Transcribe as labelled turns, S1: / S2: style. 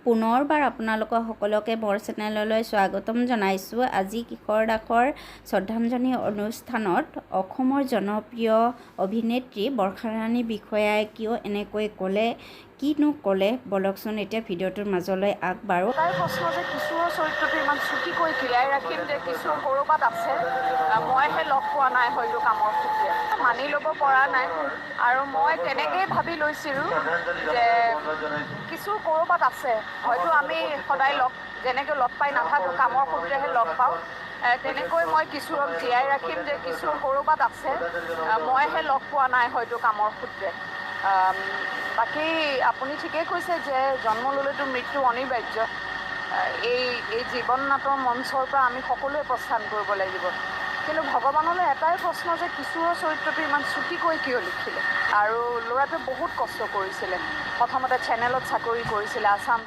S1: পুনৰবাৰ আপোনালোকৰ সকলোকে মোৰ চেনেললৈ স্বাগতম জনাইছোঁ। আজি কিশোৰ দাসৰ শ্ৰদ্ধাঞ্জলি অনুষ্ঠানত অসমৰ জনপ্ৰিয় অভিনেত্ৰী বৰ্ষাৰাণী বিষয়াই কিয় এনেকৈ ক'লে, কিনো ক'লে, বলকচোন এতিয়া ভিডিঅ'টোৰ মাজলৈ আগবাঢ়ো।
S2: এটাই প্ৰশ্ন যে কিশোৰৰ চৰিত্ৰটো ইমান চুটিকৈ জীয়াই ৰাখিম যে কিশোৰ ক'ৰবাত আছে, মইহে লগ পোৱা নাই, হয়তো কামৰ সূত্ৰে মানি ল'ব পৰা নাই। আৰু মই তেনেকেই ভাবি লৈছিলোঁ যে কিশোৰ ক'ৰবাত আছে, হয়তো আমি সদায় লগ যেনেকৈ লগ পাই নাথাকোঁ, কামৰ সূত্ৰেহে লগ পাওঁ, তেনেকৈ মই কিশোৰক জীয়াই ৰাখিম যে কিশোৰ ক'ৰবাত আছে, মইহে লগ পোৱা নাই, হয়তো কামৰ সূত্ৰে। বাকী আপুনি ঠিকেই কৈছে যে জন্ম ল'লেতো মৃত্যু অনিবাৰ্য। এই এই জীৱন নাটৰ মঞ্চৰ পৰা আমি সকলোৱে প্ৰস্থান কৰিব লাগিব। কিন্তু ভগৱানলৈ এটাই প্ৰশ্ন যে কিশোৰৰ চৰিত্ৰটো ইমান চুটিকৈ কিয় লিখিলে? আৰু ল'ৰাটোৱে বহুত কষ্ট কৰিছিলে। প্ৰথমতে চেনেলত চাকৰি কৰিছিলে, আছাম